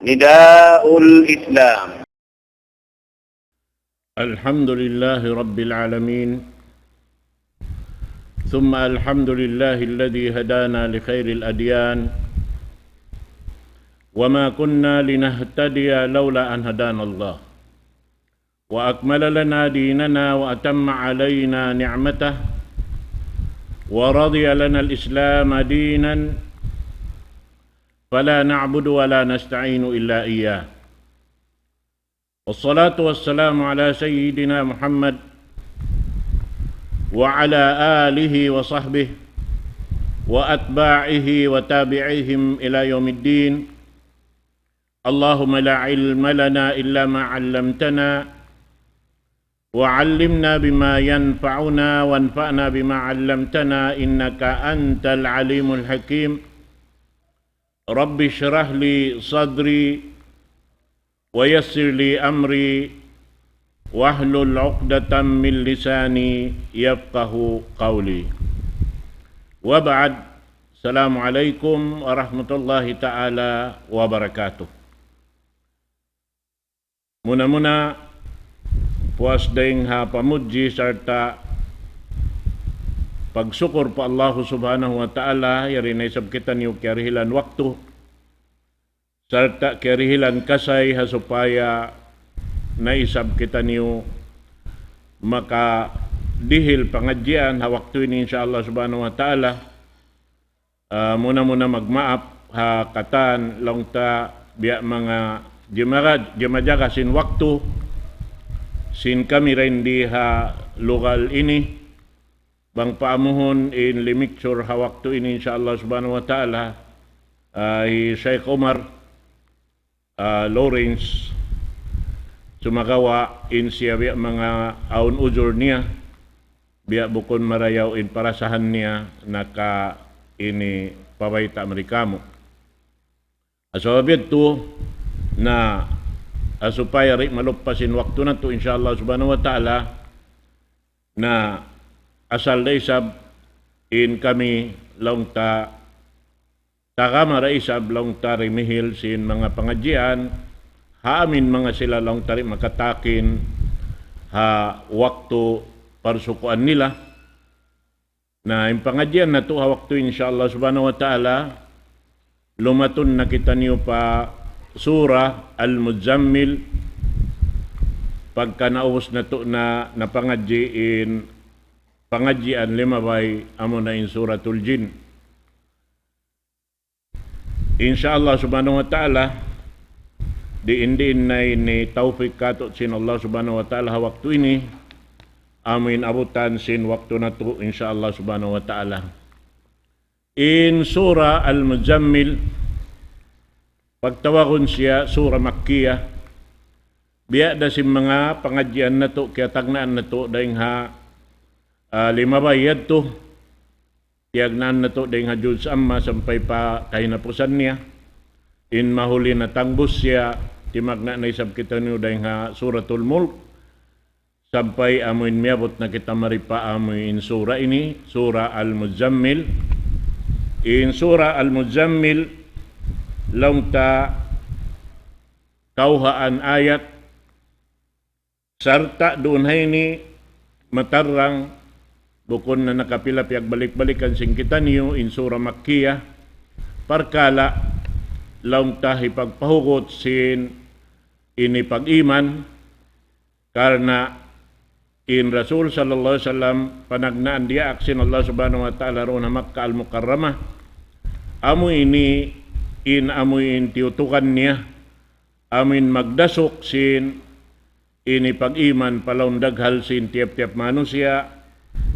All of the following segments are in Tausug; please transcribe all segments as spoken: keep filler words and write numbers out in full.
نداء الإسلام. الحمد لله رب العالمين، ثم الحمد لله الذي هدانا لخير الأديان، وما كنا لنهتدي لولا أن هدانا الله، وأكمل لنا ديننا وأتم علينا نعمته، ورضي لنا الإسلام دينا، فلا نعبد ولا نستعين إلا إياه. والصلاة والسلام على سيدنا محمد وعلى آله وصحبه وأتباعه وتابعيهم إلى يوم الدين. اللهم لا علم لنا إلا ما علمتنا، وعلمنا بما ينفعنا، وانفعنا بما علمتنا، إنك أنت العليم الحكيم. رب اشرح لي صدري، ويسر لي أمري، واحلل عقدة من لساني يفقه قولي. وبعد، السلام عليكم ورحمة الله تعالى وبركاته. Muna-muna, puas dayng ha pamudji sarta' pagsukur pa Allahu Subhanahu wa Ta'ala, yari na isab kitaniyu kiyarihilan waktu, sarta' kiyarihilan kasay ha supaya na isab kitaniyu makadihil pangadjian ha waktu ini, insya Allah Subhanahu wa Ta'ala. Ah, muna-muna magmaap ha katan laung ta biya' manga jimara-, jimajaga sin waktu sin kami dayn di ha lugal ini. Bang paamuhun in limiktur ha waktu ini, insya Allah Subhanahu wa Ta'ala, ah, hi Shaykh Umar, ah, Lawrence, sumagawa' in siya biya' manga awn uzur niya, biya' bukun marayaw in parasahan niya, naka ini pabayta' mari kamu. Sabab yadtu na, ah, supaya di' maluppas in waktu natu', insya Allah Subhanahu wa Ta'ala, na asal da isab in kami laung ta tagama da isab laung ta rimihil sin manga pangadjian, ha amin manga sila laung ta di' makatakin ha waktu parsukuan nila. Na, in pangadjian natu' ha waktu, insya Allah Subhanahu wa Ta'ala, lumatun na kitaniyu pa Surah Al-Muzzammil, pagka naubus natu' na, na pangadji in pangadjian limabay, amuna in Suratul Jin. Insya Allah Subhanahu wa Ta'ala, diin-diin na ini tawfik katu' sin Allah Subhanahu wa Ta'ala ha waktu ini, amuin abutan sin waktu natu', insya Allah Subhanahu wa Ta'ala. In Surah Al-Muzammil, pagtawagun siya Surah Makkiyah, biya' da sin manga pangadjian natu', kiyatagnaan natu', dayng ha, ah, limabay yadtu, tiyagnaan natu' dayng ha Juz Amma sampay pa kahinapusan niya. In mahuli natangbus siya, timagna' na isab kitaniyu dayng ha Suratul Mulk, sampay amuin miyabut na kita mari pa amuin sura ini, Surah Al-Muzammil. In Surah Al-Muzammil, laung ta kawhaan ayat, sarta' duun ha ini matarrang, bukun na nakapila piyagbalik-balikan sin kitaniyu in Surah Makkiyah, parkala' laung ta hipagpahugut sin ini pag-iman, karna' in Rasul sallallahu alayhi wasallam panagnaan diyaak sin Allah Subhanahu wa Ta'ala duun ha Makkah Al-Mukarramah. Amu ini in amuin tiyutukan niya, amuin magdasuk sin ini pag-iman pa laung daghal sin tiyap-tiyap manusiya',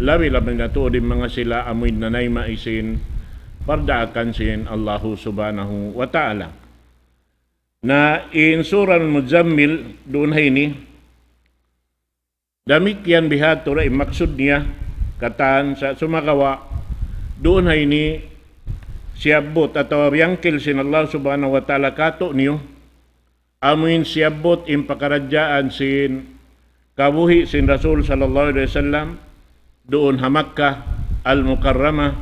labi-labi na tuud in manga sila amuin nanayma' sin pardaakan sin Allahu Subhanahu wa Ta'ala. Na in Surah Al-Muzammil duun ha ini, damikkiyan bihadtu da in maksud niya, katan sa sumagawa', duun ha ini siyabbut atawa biyangkil sin Allah Subhanahu wa Ta'ala katu'niyu, amuin siyabbut in pakaradjaan sin kabuhi' sin Rasul sallallahu alayhi wasallam, duun ha Makkah Al-Mukarramah,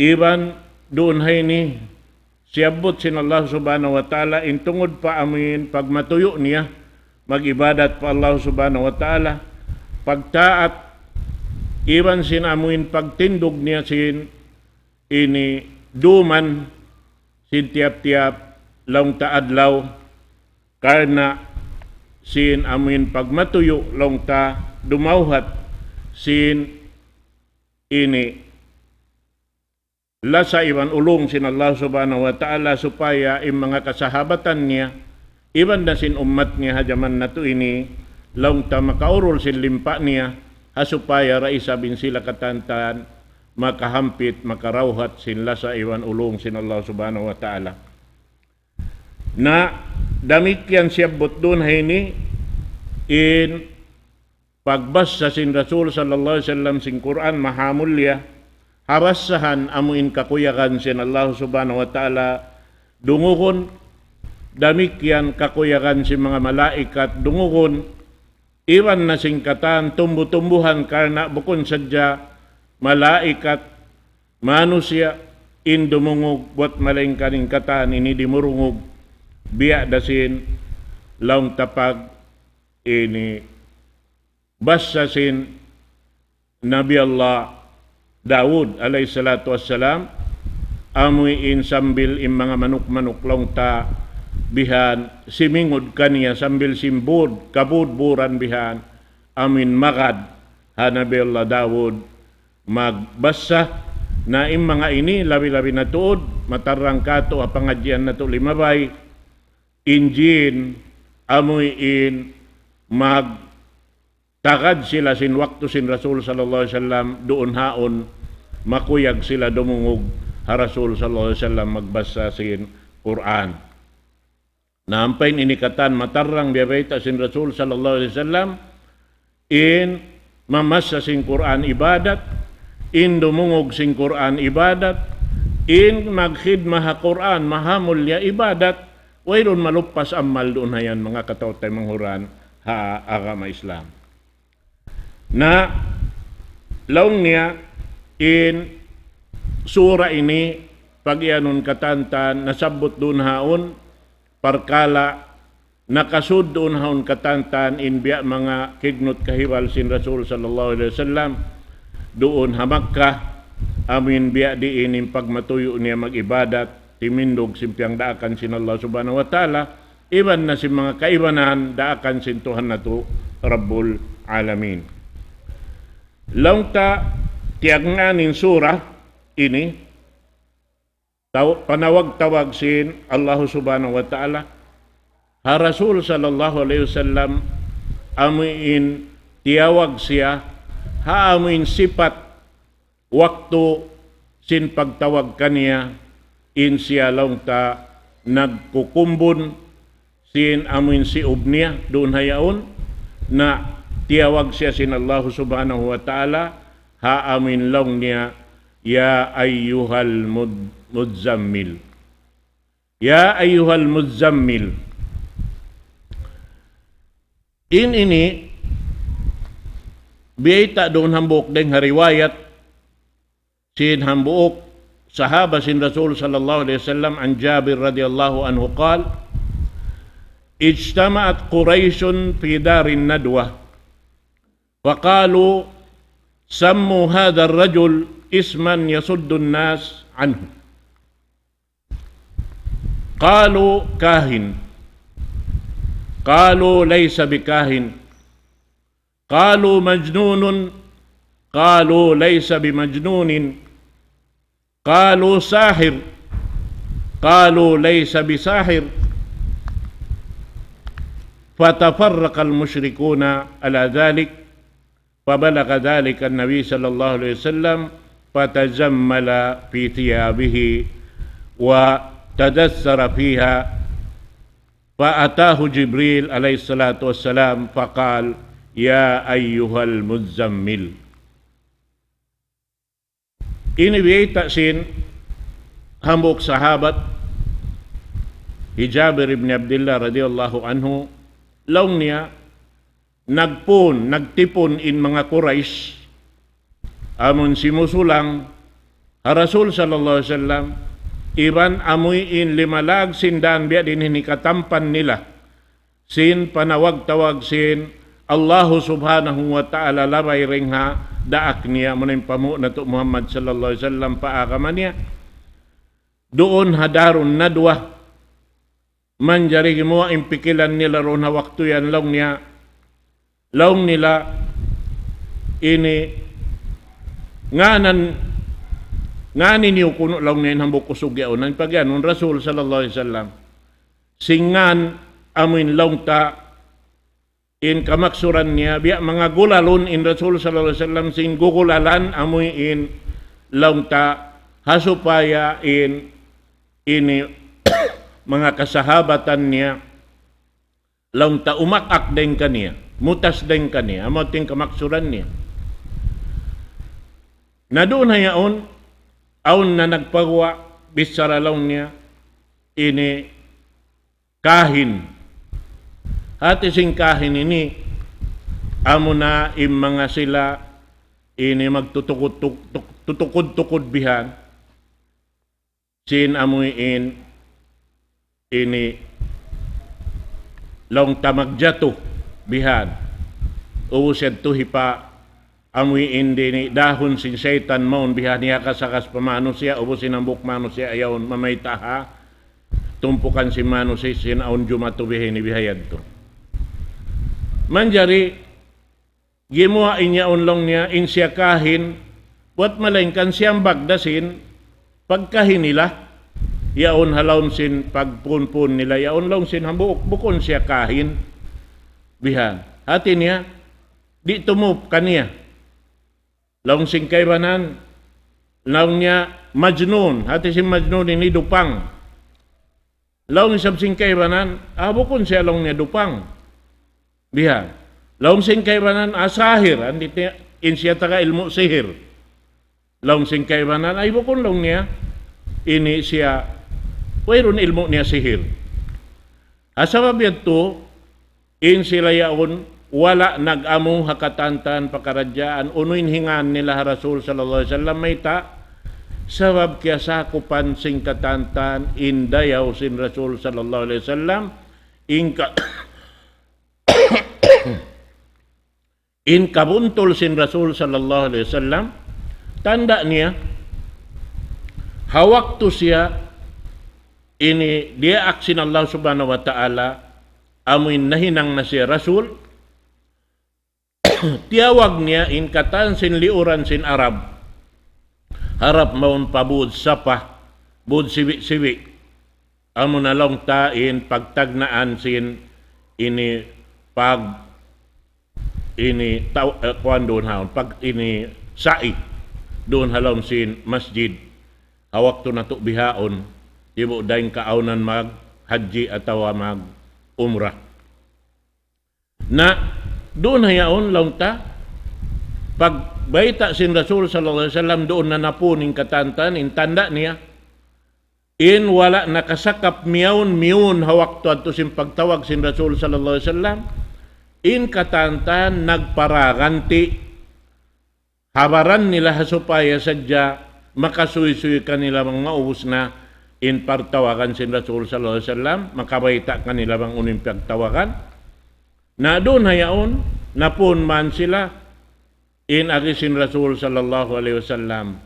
iban duun ha ini siyabbut sin Allah Subhanahu wa Ta'ala, in tungud pa amuin pagmatuyu' niya, mag-ibadat pa Allah Subhanahu wa Ta'ala, pagtaat, iban sin amuin pagtindug niya sin ini duman sin tiyap-tiyap laung ta adlaw, karna' sin amuin pagmatuyu' laung ta dumawhat sin ini lasa iban ulung sin Allah Subhanahu wa Ta'ala supaya in manga kasahabatan niya, iban na sin ummat niya ha jaman natu' ini, laung ta makaurul sin limpa' niya, ha supaya da isab in sila katantan makahampit, makarawhat sin lasa iban ulung sin Allah Subhanahu wa Ta'ala. Na damikkiyan siyabbut duun ha ini in pagbassa sin Rasul sallallahu alayhi wasallam sin Qur'an mahamulliya, ha bassahan amuin kakuyagan sin Allah Subhanahu wa Ta'ala dungugun, damikkiyan kakuyagan sin manga malaikat dungugun, iban na sin katan tumbu-tumbuhan karna' bukun sadja malaikat, manusiya' in dumungug, buwat malaingkan in katan ini dimurungug, biya' da sin laung ta pag ini bassa sin Nabi Allah Daud alayhi salatu wassalam, amuin sambil in manga manuk-manuk laung ta bihan simingud kaniya sambil simbud, kabudburan bihan, amuin magad ha Nabi Allah Daud magbassa. Na in manga ini labi-labi na tuud, matarrang katu' ha pangadjian natu' limabay, in jin, amuin mag tagad sila sin waktu sin Rasul sallallahu alayhi wasallam, duun haun, makuyag sila dumungug ha Rasul sallallahu alayhi wasallam magbassa sin Qur'an. Na ampa in ini katan matarrang biya' bayta' sin Rasul sallallahu alayhi wasallam, in mamassa sin Qur'an ibadat, in dumungug sin Qur'an ibadat, in magkhidma ha Qur'an mahamulliya ibadat, wayruun maluppas amal duun ha yan manga kataw-taymanghu ha agama Islam. Na laung niya in sura ini pagiyanun katantan nasabbut duun haun parkala' nakasud duun haun katantan in biya' manga kignut kahibal sin Rasul sallallahu alayhi wasallam duun ha Makkah, amuin biya' diin in pagmatuyu' niya mag-ibadat, timindug sin piyangdaakan sin Allah Subhanahu wa Ta'ala, iban na sin manga kaibanan daakan sin Tuhan natu' Rabbul Alamin. Laung ta tiyagnaan in sura ini, taw-, panawag-tawag sin Allah Subhanahu wa Ta'ala ha Rasul sallallahu alayhi wasallam, amuin tiyawag siya, ha amuin sipat waktu sin pagtawag kaniya, in siya laung ta nagkukumbun sin amuin siub niya duun ha yaun, na tiyawag siya sin Allah Subhanahu wa Ta'ala, ha amuin laung niya, "Ya ayyuhal mud-, muzzammil." "Ya ayyuhal muzzammil." In ini, biyayta' duun hambuuk dayn ha riwayat sin hambuuk sahaba sin Rasul sallallahu alayhi wasallam, عن جابر رضي الله عنه قال: اجتمعت قريش في دار الندوة، فقالوا: سموا هذا الرجل اسما يصد الناس عنه. قالوا: كاهن. قالوا: ليس بكاهن. قالوا: مجنون. قالوا: ليس بمجنون. قالوا: ساحر. قالوا: ليس بساحر. فتفرق المشركون على ذلك، فبلغ ذلك النبي صلى الله عليه وسلم، فتجمل في ثيابه وتدثر فيها، فأتاه جبريل عليه الصلاة والسلام فقال: يا أيها المزمل. Ini biyayta' sin hambuuk sahabat, hi Jabir ibn Abdullah radiyallahu anhu, laung niya, nagpun, nagtipun in manga Quraysh, amun simusulang ha Rasul sallallahu alayhi wasallam, iban amuin limalag sin dan biya' diin in hikatampan nila sin panawag-tawag sin Allahu Subhanahu wa Ta'ala labay dayn ha daak niya, amuna in panghu' natu' Muhammad sallallahu alayhi wasallam pa agama niya. Duun ha Darun Nadwa, manjari gimuwa' in pikilan nila duun ha waktu yan, laung niya, laung nila ini ngānan, ngani niyu kunu', laung niya, in hambuuk usug yaun, in pag'iyanun Rasul sallallahu alayhi wasallam. Sin ngān amuin laung ta in kamaksuran niya, biya' manga gulalun in Rasul sallallahu alayhi wasallam, sin gugulalan amuin laung ta ha supaya in ini manga kasahabatan niya, laung ta umak-ak dayn kaniya, mutas dayn kaniya, amu in kamaksuran niya. Na duun ha yaun, awn na nagpaguwa' bichara, laung niya, ini kahin. Hati sin kahin ini, amuna in manga sila ini magtutukud-tuk-, tuk-, tutukud-tukud bihan. Sin amuin ini laung ta magjatu bihan. Ubus yadtu hipa amuin dini dahun sin saytan mawn bihan, hiyakasakas pa manusiya', ubus in hambuuk manusiya' yaun mamayta' ha tumpukan sin manusiya' sin awn jumatu bihan ini biha yadtu. Manjari gimuwa' in yaun, laung niya, in siya kahin, buwat malaingkan siyambag da sin pagkahi nila yaun ha lawm sin pagpunpun nila yaun, laung sin hambuuk, bukun siya kahin. Bihan. Hati niya, di' tumup kaniya. Laung sin kaibanan, laung niya majnun, hati sin majnun ini dupang. Laung isab sin kaibanan, ah, bukun siya, laung niya, dupang. Bihan. Laung sin kaibanan, ah, sahir, andi ti-, in siya taga ilmu' sihir. Laung sin kaibanan, ay, bukun, laung niya, ini siya, wayruun ilmu' niya sihir. Ah, sabab yadtu, in sila yaun, wala' nag-amu ha katantan pakaradjaan, unu in hingan nila ha Rasul sallallahu alayhi wasallam, mayta', sabab kiyasakupan sin katantan, in dayaw sin Rasul sallallahu alayhi wasallam, in ka-, in kabuntul sin Rasul sallallahu alayhi wasallam, tanda' niya, ha waktu siya ini diyaak sin Allah Subhanahu wa Ta'ala, amuin nahinang na siya Rasul, tiyawag niya in katan sin liuran sin Arab. Harap mawn pa Bud Sapa, Bud Siwi-Siwi. Amuna laung ta in pagtagnaan sin ini pag ini taw-, eh, kuwan duun haun, pag ini sa'i duun ha lawm sin masjid. Ha waktu natu' bihaun, tibu' dayn kaawnan mag-hajji atawa mag-umrah. Na, duun ha yaun laung ta, pagbayta' sin Rasul sallallahu alayhi wasallam, duun na napun in katantan, in tanda' niya, in wala' nakasakap miyawn, miyun ha waktu yadtu sin pagtawag sin Rasul sallallahu alayhi wasallam, in katantan nagparaganti', habaran nila ha supaya sadja makasuysuy kanila bang maubus na in pagtawagan sin Rasul sallallahu alayhi wasallam, makabayta' kanila bang unu in pagtawagan. Na duun ha yaun, napun man sila, in agi sin Rasul sallallahu alayhi wasallam,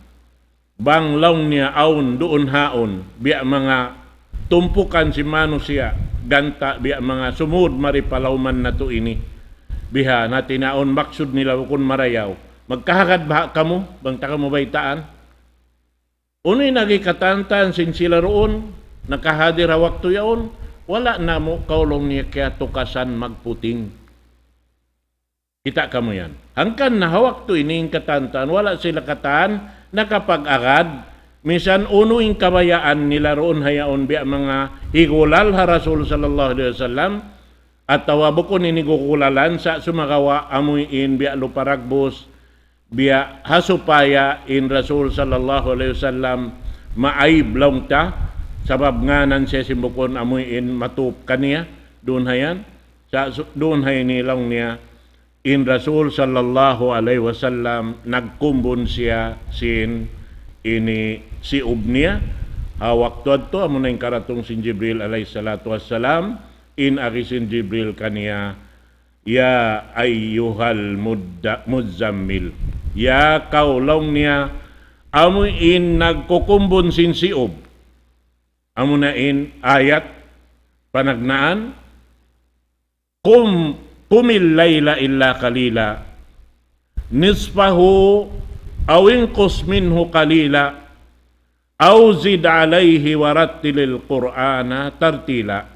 bang laung niya awn duun haun, biya' manga tumpukan sin manusiya', ganta' biya' manga sumud mari pa lawman natu' ini. Biha, na tinaun maksud nila bukun marayaw. Magkahagad baha' kamu, bang ta kamu baytaan. Unu in agi katantan sin sila duun, nakahadir ha waktu yaun, wala' namu' kaw laung niya kiyatukasan magputing. Kita' kamu yan. Hangkan na ha waktu ini in katantan, wala' sila katan nakapag-agad, misan unu in kabayaan nila duun ha yaun biya' manga higulal ha Rasul sallallahu alayhi wasallam, atawa bukun ini gugulalan sa' sumagawa' amuin biya' lupa ragbus, biya' ha supaya in Rasul sallallahu alayhi wasallam maaib laung ta, sabab ngānan siya sin bukun amuin matup kaniya, duun ha yan, sa' su-, duun ha ini laung niya, in Rasul sallallahu alayhi wasallam nagkumbun siya sin ini siub niya, Ha waktu yadtu, amuna in karatung sin Jibril alayhi salatu wassalam, in agi sin Jibril kaniya, "Ya ayyuhal mudda-, muzzammil." Ya kaw laung niya, amu in nagkukumbun sin siub. Amuna in ayat panagnaan, "Qum, qumil layla illa qalila, nisfahu aw inqus minhu qalila, aw zid alayhi warattilil Qur'ana tartila."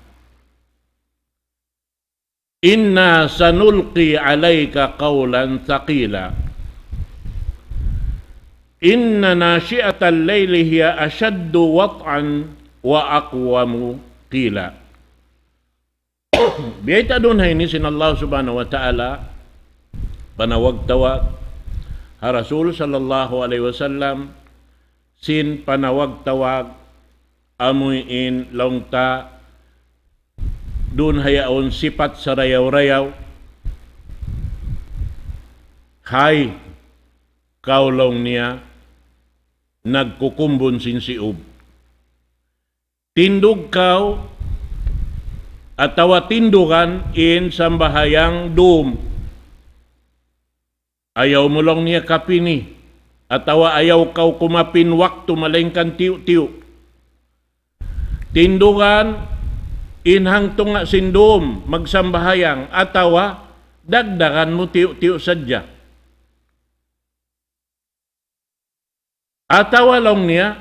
"Inna sanulqi alayka qawlan thaqila. Inna nashi'atal layli hiya ashaddu wat'an wa aqwamu qila." Biyayta' duun ha ini sin Allah Subhanahu wa Ta'ala, panawag-tawag ha Rasul sallallahu alayhi wasallam, sin panawag-tawag, amu in laung ta duun ha yaun sipat sarayaw-rayaw. Hay, kaw laung niya, nagkukumbun sin siub. Tindug kaw, atawa tindugan in sambahayang dum. Ayaw mu laung niya kapini, atawa ayaw kaw kumapin waktu malaingkan tiyu'-tiyu'. Tindugan in hangtunga' sin dum magsambahayang, atawa dagdagan mu tiyu'-tiyu' sadja. Atawa laung niya,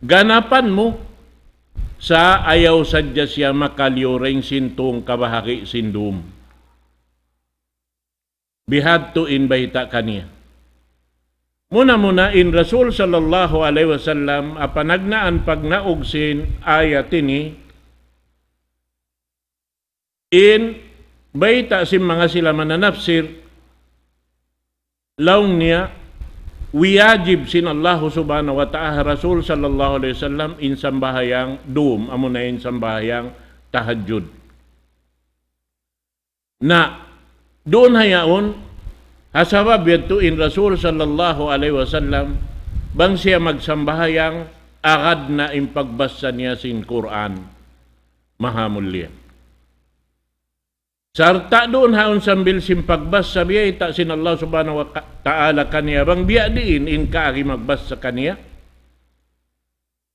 ganapan mu sa' ayaw sadja siya makaliyu dayn sin tung kabahagi' sin dum. Bihadtu in bayta' kaniya. Muna-muna in Rasul sallallahu alayhi wasallam, ha panagnaan pagnaug sin ayat ini, in bayta' sin manga sila mananapsir, laung niya, wiyajib sin Allahu Subhanahu wa Ta'ala Rasul sallallahu alayhi wasallam in sambahayang dum, amuna in sambahayang tahajjud. Na, duun ha yaun, ha sabab yadtu in Rasul sallallahu alayhi wasallam, bang siya magsambahayang, agad na in pagbasa niya sin Qur'an. Maha mulia. Sarta' duun ha yaun sambil sin pagbasa biyayta' sin Allah Subhanahu wa Ta'ala kaniya, bang biya' diin in kaagi magbasa kaniya.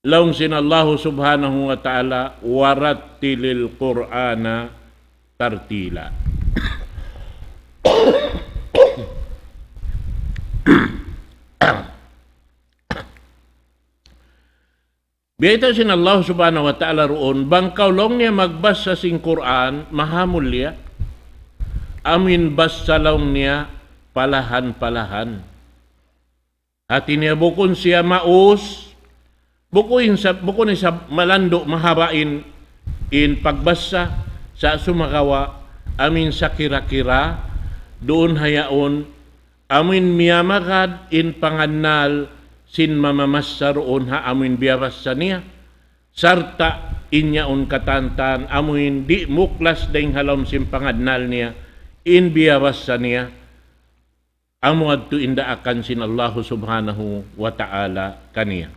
Laung sin Allahu Subhanahu wa Ta'ala, "Warattilil Qur'ana tartila." Biyayta' sin Allahu Subhanahu wa Ta'ala duun, bang kaw laung niya magbasa sin Qur'an, maha mulia, amu in basa laung niya palahan-palahan. Hati niya bukun siya maus, bukun sa-, bukun isab malandu' mahaba' in, in pagbasa, sa' sumagawa' amu in sakira-kira, duun ha yaun, amu in miyamagad in pangannal sin mamamasa duun ha amu in biyabasa niya, sarta' in yaun katantan, amu in di' muklas dayn ha lawm sin pangannal niya, in biyabasa niya, amu yadtu in daakan sin Allahu Subhanahu wa Ta'ala kaniya.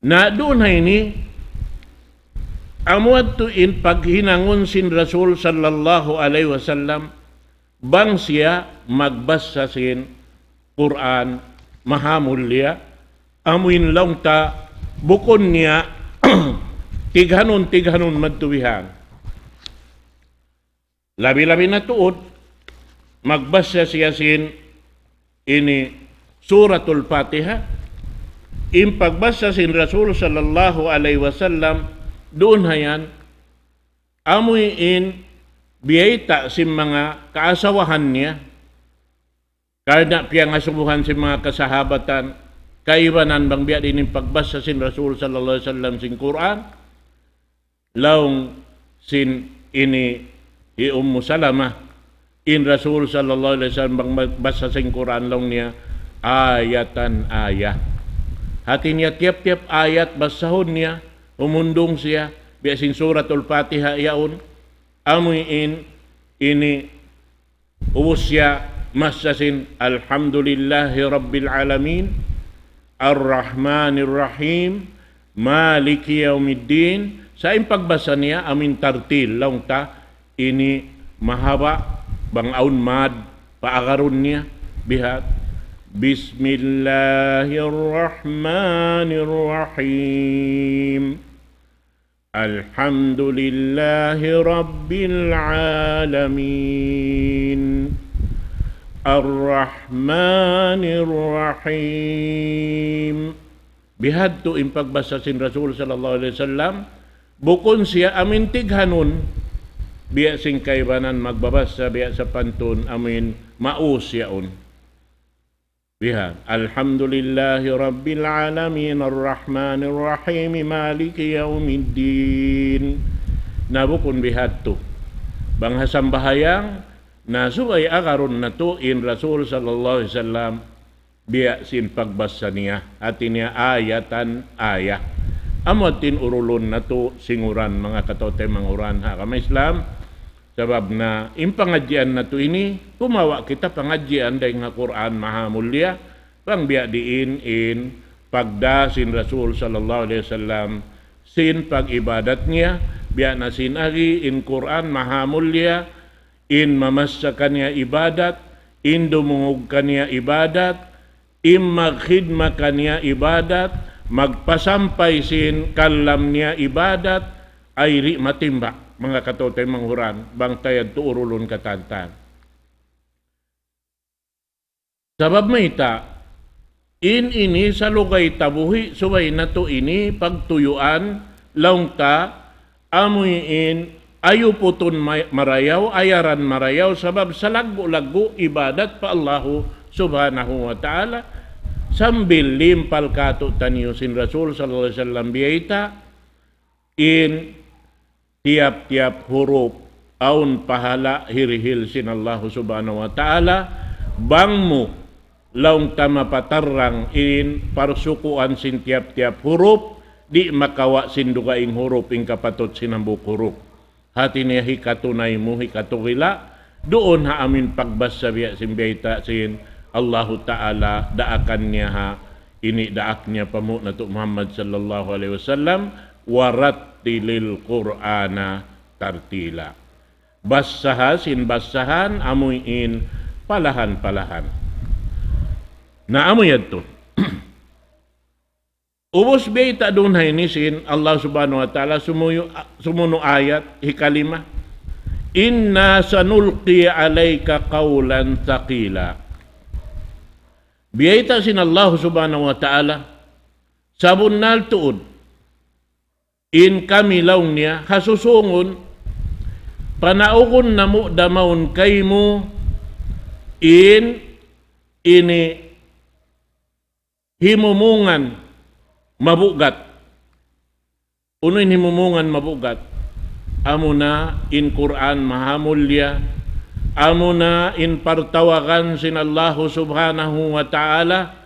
Na duun ha ini, amu yadtu in paghinangun sin Rasul sallallahu alayhi wasallam, bang siya magbasa sin Qur'an, maha mulia, amu in laung ta, bukun niya, tighanun, tighanun madtu bihan. Labi-labi na tuud, magbasa siya sin ini Suratul Fatiha, in pagbasa sin Rasul sallallahu alayhi wasallam, duun ha yan, amu in biyayta' sin manga kaasawahan niya, karna' piyangasubuhan sin manga kasahabatan, kaibanan bang biya' diin in pagbasa sin Rasul sallallahu alayhi wasallam sin Qur'an, laung sin ini hi Ummu Salamah, in Rasul sallallahu alayhi wasallam bang magbasa sin Qur'an laung niya, ayatan ayah. Hati niya tiyap-tiyap ayat basahun niya, humundung siya, biya' sin Suratul Fatiha yaun, amu in ini Ubus siya masa sin Alhamdulillahi Rabbil Alamin. الرحمن الرحيم مالك يوم الدين. Sa' in pagbasa niya amuin tartil, laung ta ini mahaba', bang awn mad, paagarun niya, biha', بسم الله الرحمن الرحيم. الحمد لله رب العالمين. الرحمن الرحيم. Bihadtu in pagbasa sin Rasul sallallahu alayhi wasallam, bukun siya amuin tighanun, biya' sin kaibanan magbabasa, biya' sapantun amuin maus yaun. Biha', الحمد لله رب العالمين الرحمن الرحيم مالك يوم الدين. Na bukun bihadtu. Bang ha sambahayang, na subay agarun natu' in Rasul sallallahu alayhi wasallam, biya' sin pagbasa niya, hati niya ayatan ayat. Amu hati in urulun natu' singuran, manga kataw-taymanghuran ha agama Islam, sabab na in pangadjian natu' ini, kumawa' kita pangadjian dayn ha Qur'an maha mulia, bang biya' diin in pagdā sin Rasul sallallahu alayhi wasallam sin pag-ibadat niya, biya' na sin agi in Qur'an maha mulia, in mamassa kaniya ibadat, in dumungug kaniya ibadat, in magkhidma kaniya ibadat, magpasampay sin kalam niya ibadat, ay di' matimba, manga kataw-taymanghuran, bang ta yadtu urulun katantan. Sabab mayta', in ini salugay tabuhi', subay natu' ini pagtuyuan, laung ta, amuin ayuputun may-, marayaw, ayaran marayaw, sabab salaggu'-laggu' ibadat pa Allahu subhanahu wa ta'ala. Sambil limpal kātu'niyu sin Rasul sallallahu alayhi wasallam biyayta', in tiyap-tiyap hurup awn pahala hirihil sin Allahu subhanahu wa ta'ala, bang mu laung ta mapatarrang in parsukuan sin tiyap-tiyap hurup, di' makawa' sin dugaing hurup in kapatut sin hambuuk hurup. Hati niya hikatunay mu, hikatugila', duun ha amuin pagbasa biya' sin biyayta' sin Allahu Ta'ala, daakan niya ha, ini daak niya pa mu natu' Muhammad sallallahu alayhi wasallam, ورتل القرآن ترتيلا. Basaha sin basahan amuin palahan-palahan. Na amu yadtu. Ubus biyayta' duun ha ini sin Allah subhanahu wa ta'ala sumuyu-, sumunu ayat hikalima. إنا سنلقي عليك قولا ثقيلا. Biyayta' sin Allah subhanahu wa ta'ala, sabunnal tuud, in kami laung niya, ha susungun, panaugun namu' damaun kaymu, in ini himumungan mabugat. Unu in himumungan mabugat? Amuna in Qur'an maha mulia. Amuna in partawagan sin Allahu subhanahu wa ta'ala.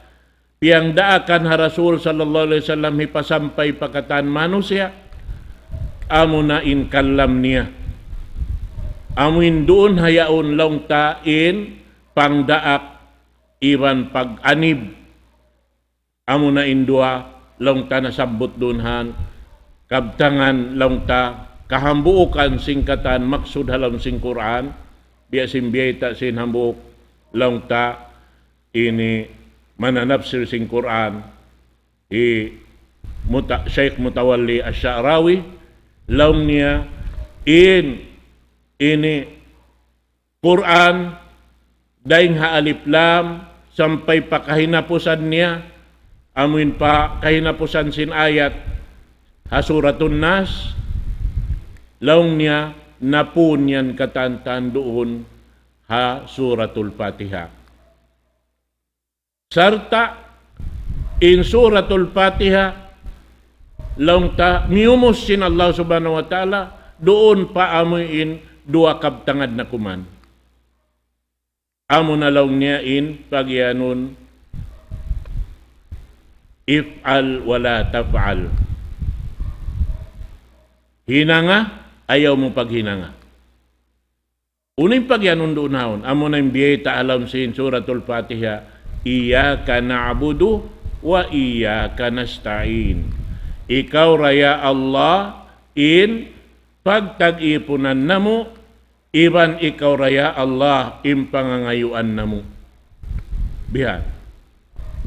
Piyangdaakan ha Rasul sallallahu alayhi wasallam hipasampay pa katan manusiya'. Amuna in kalam niya. Amuin duun ha yaun laung ta in pangdaak iban pag-anib. Amuna in duwa laung ta nasabbut duun ha yan, kabtangan laung ta, kahambuukan sin katan maksud ha lawm sin Qur'an, biya' sin biyayta' sin hambuuk laung ta ini mananapsir sin Qur'an, hi Muta-, Shaykh Mutawalli Ash-Sha'rawi, laung niya in ini Qur'an, dayn ha Alif Lam, sampay pa kahinapusan niya, amuin pa kahinapusan sin ayat ha Suratun Nas, laung niya, napun yan katantan duun ha Suratul Fatiha. Sarta' in Suratul Fatiha, laung ta miyumus sin Allah subhanahu wa ta'ala, duun pa amuin duwa kabtangan na kuman. Amuna laung niya in pagiyanun, افعل ولا تفعل. Hinanga, ayaw mu paghinanga. Unu in pagiyanun duun ha yaun, amuna in biyayta' ha lawm sin Suratul Fatiha, إياك نعبد وإياك نستعين. Ikaw ra ya Allah in pagtag-ipunan namu', iban ikaw ra ya Allah in pangangayuan namu'. Bihan.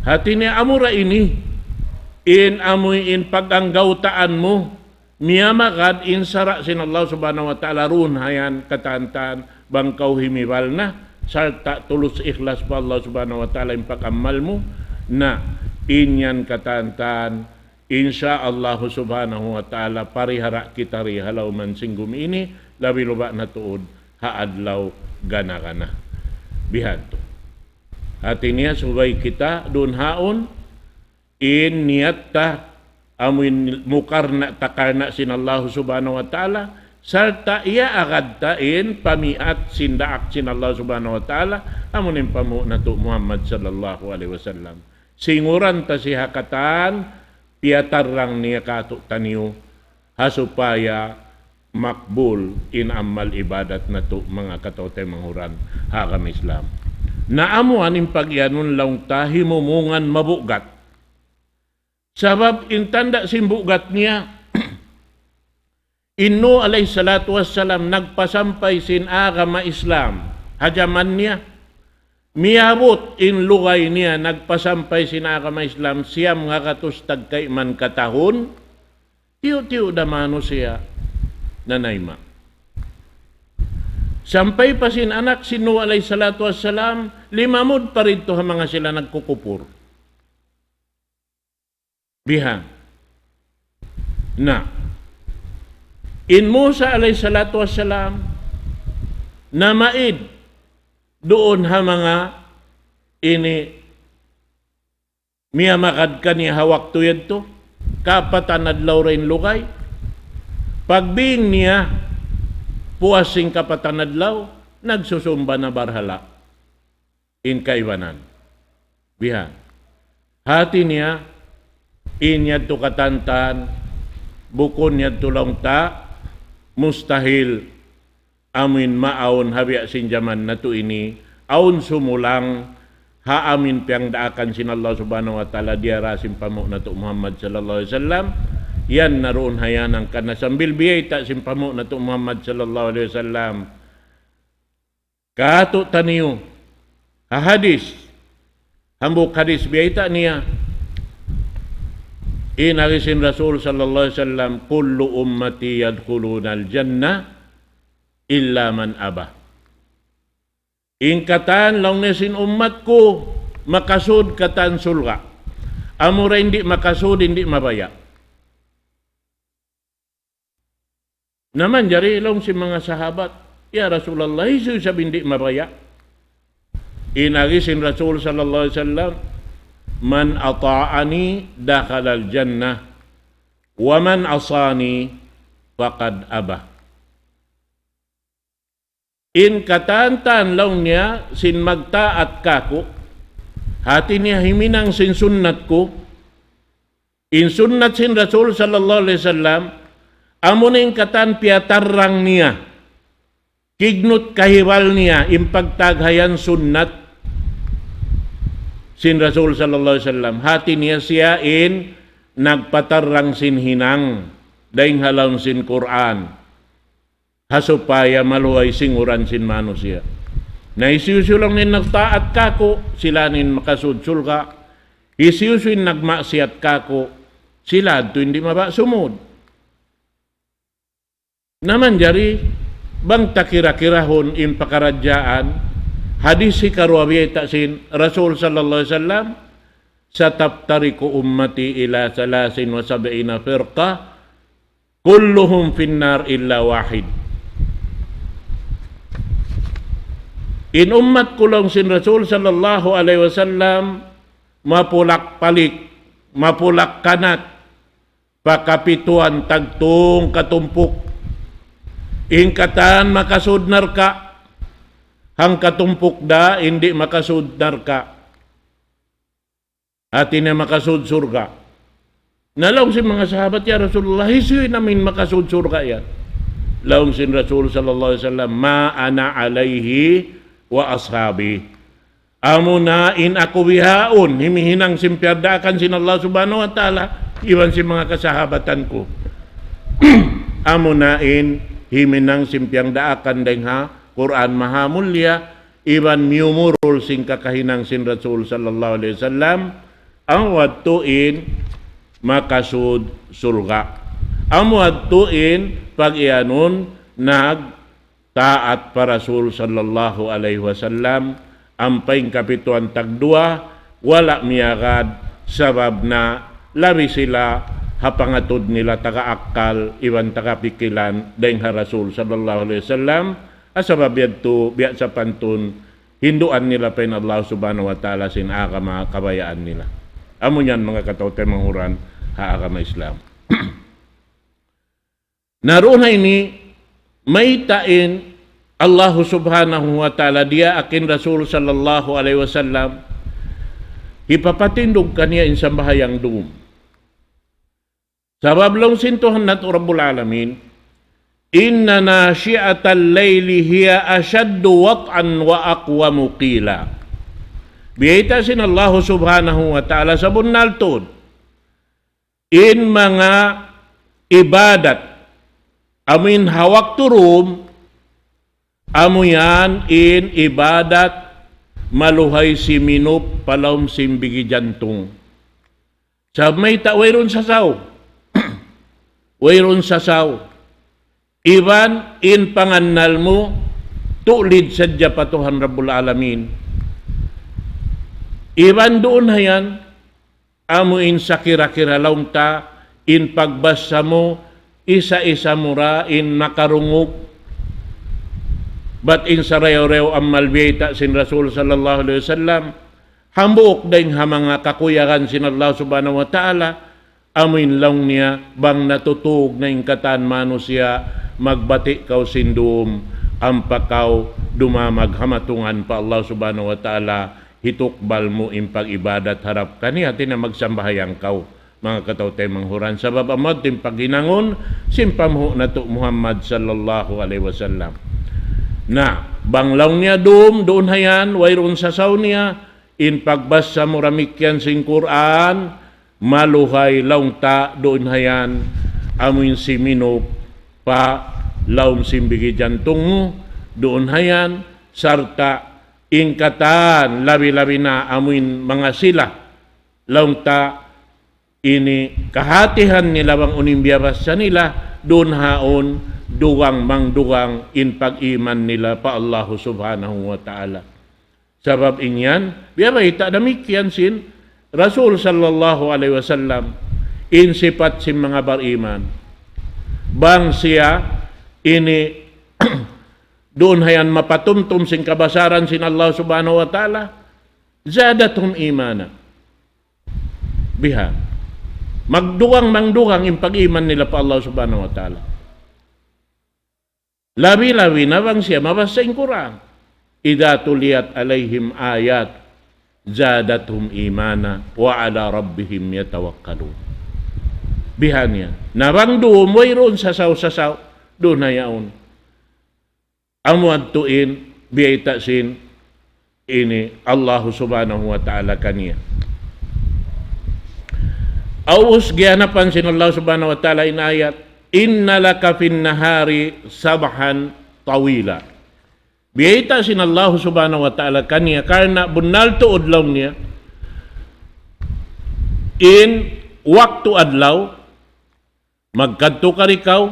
Hati niya amura ini, in amuin pag-anggawtaan mu, miyamagad in sara' sin Allah Subhanahu wa Ta'ala, duun hayan katantan bang kaw himibal na, sarta' tulus ikhlas pa Allah Subhanahu wa Ta'ala in pag-amal mu, na in yan katantan, insya Allah Subhanahu wa Ta'ala, parihara kita di ha lawm sin gumi ini, labi-labi na tuud ha adlaw gana-gana. Bihan tu. Hati niya subay kita duun haun, in niyat ta, amuin mukarna' ta karna' sin Allah Subhanahu wa Ta'ala, sarta' iyaagad ta in pamiyat sin daak sin Allah Subhanahu wa Ta'ala, amuin pamu' natu' Muhammad sallallahu alayhi wasallam. Singuran ta siya ha katan, piyatarrang niya kātu'niyu, ha supaya makbul in amal ibadat natu', manga kataymanghuran ha agama Islam. Na amu yan in pagiyanun laung ta himumungan mabugat. Sabab in tanda' sin bugat niya, in Nuh alayhi salatu wassalam nagpasampay sin agama Islam ha jaman niya. Miyabut in lugay niya nagpasampay sin agama Islam siyam ngagatus tagkayman katahun, tiyu'-tiyu' da manusiya' nanayma'. Sampay pa sin anak sin Nuh alayhi salatu wassalam, limamud pa didtu ha manga sila nagkukupur. Bihan. Na, in Musa alayhi salatu wassalam, namaid duun ha manga ini miyamagad kaniya ha waktu yadtu, kapatan adlaw da in lugay. Pagbing niya, puas sin kapatan adlaw, nagsusumba na barhala' in kaibanan. Bihan. Hati niya, in yadtu katantan, bukun yadtu laung ta, mustahil amuin maawn ha biya' sin jaman natu' ini, awn sumulang ha amuin piyangdaakan sin Allah Subhanahu wa Ta'ala diyara sin pamu' natu' Muhammad sallallahu alayhi wasallam, yan na duun hayan hangkan na sambil biyayta' sin pamu' natu' Muhammad sallallahu alayhi wasallam kātu'niyu, ha hadis, hambuuk hadis biyayta' niya, in agi sin Rasul sallallahu alayhi wasallam, كل أمتي يدخلون الجنة إلا من أبى. In katan laung niya sin ummat ku, makasud katan surga'. Amura in di' makasud, in di' mabaya'. Na manjari laung sin manga sahabat, "Ya Rasulullah, hisiyu isab in di' mabaya'?" In agi sin Rasul sallallahu alayhi wasallam, من أطاعني دخل الجنة ومن عصاني فقد أبى. In katan-katan laung niya sin magtaat kāku', hati niya himinang sin sunnat ku, in sunnat sin Rasul sallallahu alayhi wasallam, amu in katan piyatarrang niya, kignut kahibal niya, in pagtag ha yan sunnat sin Rasul sallallahu alayhi wasallam. Hati niya siya in nagpatarrang sin hinang, dayn ha lawm sin Qur'an. Ha supaya maluhay singuran sin manusiya'. Na hisiyu-siyu laung niya in nagtaat kāku', sila in makasud surga'. Hisiyu-siyu in nagmaksiyat kāku', sila yadtu in di' mabaya' sumud. Na manjari, bang ta kira-kirahun in pakaradjaan, hadis hikaruwa biyayta' sin Rasul sallallahu alayhi wasallam, ستفترق أمتي إلى ثلاث وسبعين فرقة كلهم في النار إلا واحد. In ummat ku laung sin Rasul sallallahu alayhi wasallam, mapulak-palik, mapulak-kanat, pa kapituan tagtung katumpuk. In katan makasud narka', hangkatumpuk da in di' makasud narka'. Hati niya makasud surga'. Na laung sin manga sahabat, "Ya Rasulullah, hisiyu in amuin makasud surga' yan?" Laung sin Rasul sallallahu alayhi wasallam, ما أنا عليه وأصحابي. Amuna in aku bihaun, himihinang sin piyardaakan sin Allah Subhanahu wa Ta'ala, iban sin manga kasahabatan ku. Amuna in himinang sin piyangdaakan dayn ha Qur'an Maha Mulia, iban miyumurul sin kakahinang sin Rasul sallallahu alayhi wasallam, amu yadtu in makasud surga'. Amu yadtu in pag-iyanun nagtaat pa Rasul sallallahu alayhi wasallam, ampa in kapituan tagduwa, wala' miyagad, sabab na labi sila ha pangatud nila taga akkal, iban taga pikilan, dayn ha Rasul sallallahu alayhi wasallam, ha sabab yadtu, biya' sapantun, hinduan nila pa in Allah Subhanahu wa Ta'ala sin agama kabayaan nila. Amu yan manga kataw-taymanghuran ha agama Islam. Na duun ha ini, mayta' in Allah Subhanahu wa Ta'ala diyaak in Rasul sallallahu alayhi wasallam, hipapatindug kaniya in sambahayang dum. Sabab laung sin Tuhan natu' Rabbul Alamin, إن ناشئة الليل هي أشد وطئا وأقوم قيلا. Biyayta' sin Allah Subhanahu wa Ta'ala, sabunnal tuud in manga ibadat, amu in ha waktu dum, amu yan in ibadat maluhay siminup pa lawm sin bigi jantung. Sabab mayta', wayruun sasaw. Wayruun sasaw. Iban in pangannal mu, tulid sadja pa Tuhan Rabbul Alamin. Iban duun ha yan, amu in sakira-kira laung ta, in pagbasa mu, isa-isa mu ra in makarungug. Bat in sarayaw-rayaw amal biyayta' sin Rasul sallallahu alayhi wasallam, hambuuk dayn ha manga kakuyagan sin Allah Subhanahu wa Ta'ala, amu in laung niya, bang natutug na in katan manusiya', magbati' kaw sin dum, ampa kaw dumamag ha matungan pa Allah Subhanahu wa Ta'ala, hitukbal mu in pag-ibadat harap kaniya, hati niya magsambahayang kaw, manga kataw-taymanghuran. Sabab amu yadtu in paghinangun sin panghu' natu' Muhammad sallallahu alayhi wasallam. Na, bang laung niya dum, duun ha yan, wayruun sasaw niya, in pagbasa mu damikkiyan sin Qur'an, maluhay laung ta duun ha yan, amu in siminup pa lawm sin bigi jantung mu, duun ha yan, sarta' in katan labi-labi na amu in manga sila, laung ta ini kahatihan nila bang unu in biyabasa nila, duun haun dugang-mangdugang in pag-iman nila pa Allahu Subhanahu wa Ta'ala. Sabab in yan, biya' bayta' damikkiyan sin Rasul sallallahu alayhi wasallam, in sipat sin manga bariman. Bang siya ini duun ha yan mapatumtum sin kabasaran sin Allah Subhanahu wa Ta'ala, زادتهم إيمانا. Bihan. Magdugang-mangdugang in pag-iman nila pa Allah Subhanahu wa Ta'ala. Labi-labi na bang siya mabasa in Qur'an. إذا تليت عليهم آياته زادتهم إيمانا وعلى ربهم يتوكلون. Bihan yan. Na bang dum wayruun sasaw-sasaw, duun na yaun. Amu yadtu in biyayta' sin ini Allahu Subhanahu wa Ta'ala kaniya. Ubus giyanapan sin Allah Subhanahu wa Ta'ala in ayat, إن لك في النهار سبحا طويلا. Biyayta' sin Allah Subhanahu wa Ta'ala kaniya, karna' bunnal tuud laung niya, in waktu adlaw, magkadtu ka di kaw,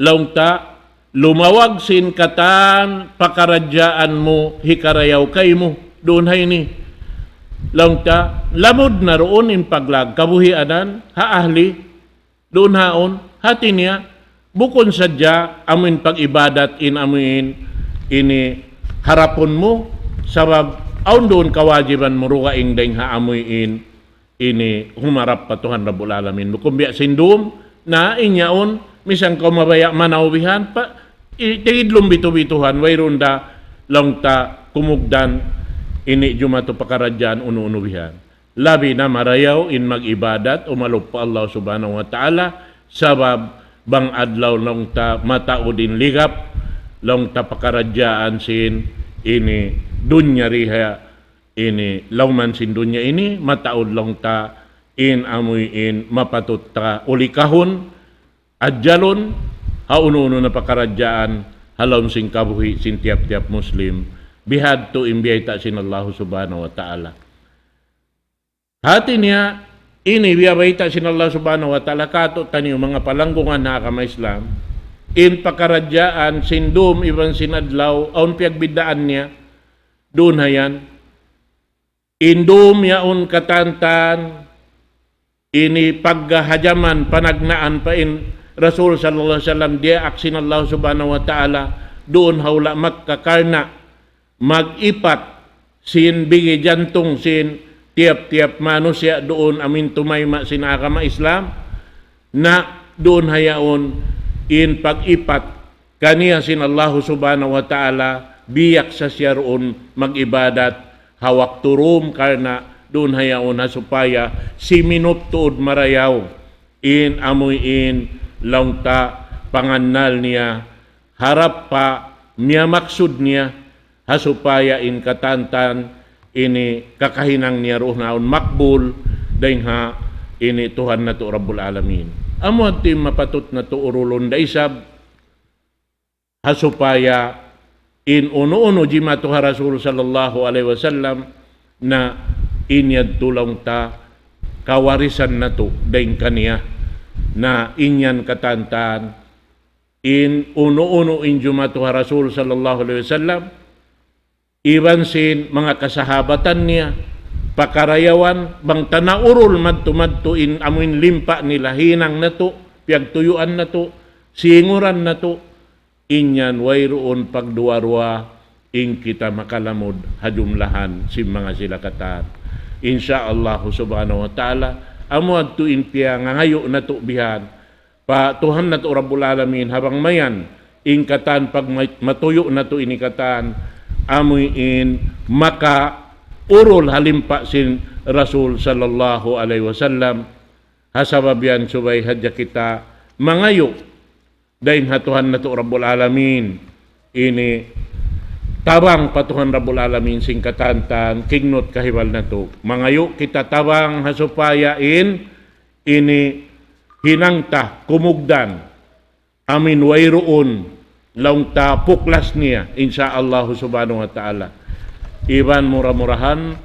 laung ta, lumawag sin katan pakaradjaan mu hikarayaw kaymu, duun ha ini. Laung ta, lamud na duun in paglag kabuhianan, ha ahli, duun haun, hati niya, bukun sadja amuin pag-ibadat in amuin ini harapun mu, sabab awn duun kawajiban mu dugaing dayng ha amuin ini humarap pa Tuhan Rabbul Alamin. Bukun biya' sin dum, na in yaun, misan kaw mabaya' manaw bihan, pa, i-, tigidlum bitu-bituhan, wayruun da laung ta kumugdan, ini jumatu pakaradjaan unu-unu bihan. Labi na marayaw in mag-ibadat, umalup pa Allah Subhanahu wa Ta'ala, sabab bang adlaw laung ta mataud in ligap, laung ta pakaradjaan sin ini dunya di ha ini lawman sin dunya ini, mataud laung ta in amuin mapatut ta ulikahun, adjalun, ha unu-unu na pakaradjaan, ha lawm sin kabuhi' sin tiyap-tiyap Muslim, bihadtu in biyayta' sin Allah Subhanahu wa Ta'ala. Hati niya, ini biya' bayta' sin Allah Subhanahu wa Ta'ala kātu'niyu manga palanggungan ha agama Islam, in pakaradjaan sin dūm iban sin adlaw, awn piyagbiddaan niya, duun ha yan. In dūm yaun katantan, ini pagga ha jaman panagnaan pa in Rasul sallallahu alayhi wasallam diyaak sin Allah Subhanahu wa Ta'ala duun ha hula' Makkah karna' mag-ipat sin bigi jantung sin tiyap-tiyap manusiya' duun amuin tumayma' sin agama Islam, na duun ha yaun in pag-ipat kaniya sin Allahu Subhanahu wa Ta'ala, biya' sa siya duun mag-ibadat ha waktu dūm karna' duun ha yaun ha supaya siminup tuud marayaw in amuin laung ta pangannal niya, harap pa miyamaksud niya, ha supaya in katantan ini kakahinang niya duun ha yaun makbul dayn ha ini Tuhan natu' Rabbul Alamin. Amu yadtu in mapatut natu' urulun da isab, ha supaya in unu-unu jimatu ha Rasul sallallahu alayhi wasallam, na in yadtu laung ta kawarisan natu' dayn kaniya, na in yan katantan, in unu-unu in jimatu ha Rasul sallallahu alayhi wasallam, iban sin manga kasahabatan niya, pakarayawan, bang ta naurul madtu-madtu in amuin limpa nila hinang natu', piyagtuyuan natu', singuran natu', in yan wayruun pagduwa-ruwa, in kita makalamud ha jumlahan sin manga sila katan. Insya Allah Subhanahu wa Ta'ala, amu yadtu in piyangangayu' natu' bihan pa Tuhan natu' Rabbul Alamin, ha bang mayan in katan pagmatuyu' natu' ini katan, amuin makaurul ha limpa sin Rasul sallallahu alayhi wasallam, ha sabab yan subay hadja kita mangayu' dayn ha Tuhan natu' Rabbul Alamin. Ini tabang pa Tuhan Rabbul Alamin sin katantan, kignut kahibal natu'. Mangayu' kita tabang ha supaya in ini hinang ta kumugdan. Amuin wayruun laung ta puklas niya, insya Allah Subhanahu wa Ta'ala. Iban mura-murahan,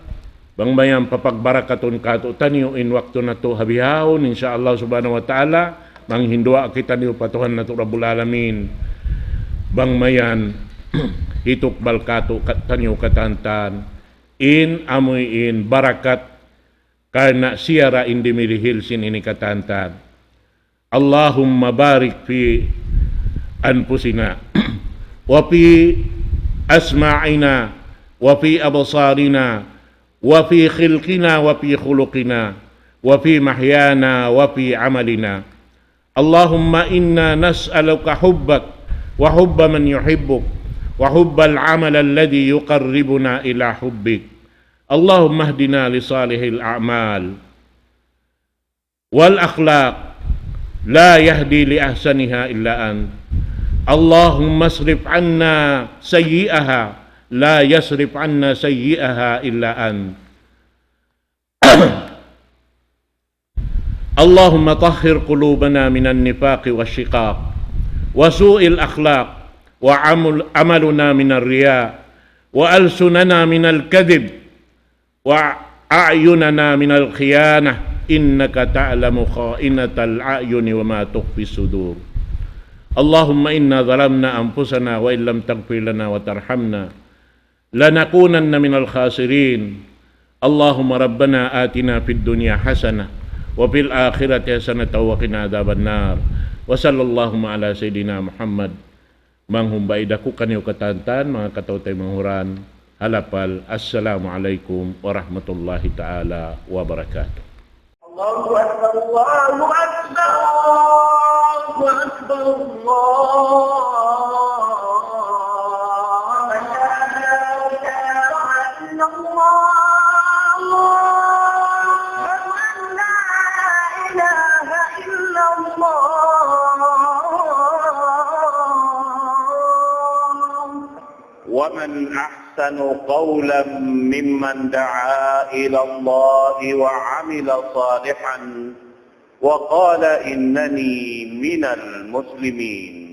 bang mayan papagbarakatun kātu'niyu in waktu natu' ha bihaun, insya Allah Subhanahu wa Ta'ala, manghinduwaa kitaniyu pa Tuhan natu' Rabbul Alamin. Bang mayan hitukbal kātu' ka-, taniyu katantan, in amuin barakat karna' siya ra in dimirihil sin ini katantan. اللهم بارك في أنفسنا وفي أسماعنا وفي أبصارنا وفي خلقنا وفي خلقنا وفي محيانا وفي عملنا. اللهم إنا نسألك حبك وحب من يحبك وحب العمل الذي يقربنا إلى حبك. اللهم اهدنا لصالح الأعمال والأخلاق لا يهدي لأحسنها إلا أنت. اللهم اصرف عنا سيئها لا يصرف عنا سيئها إلا أنت. اللهم طهر قلوبنا من النفاق والشقاق وسوء الأخلاق وعمل-، عملنا من الرياء وألسننا من الكذب وأعيننا من الخيانة، إنك تعلم خائنة الأعين وما تخفي الصدور. اللهم إنا ظلمنا أنفسنا وإن لم تغفر لنا وترحمنا لنكونن من الخاسرين. اللهم ربنا آتنا في الدنيا حسنة وفي الآخرة حسنة وقنا عذاب النار. وصلى اللهم على سيدنا محمد. Manghumba-i da ku kaniyu katantan, manga kataw-taymanghuran, ha lapal, Assalamu alaykum warahmatullahi ta'ala wabarakatuh. الله أكبر، الله أكبر، الله أكبر، الله أكبر. أشهد أن لا إله إلا الله. أشهد أن لا إله إلا الله. ومن أحسن أحسن قولا ممن دعا إلى الله وعمل صالحا وقال إنني من المسلمين.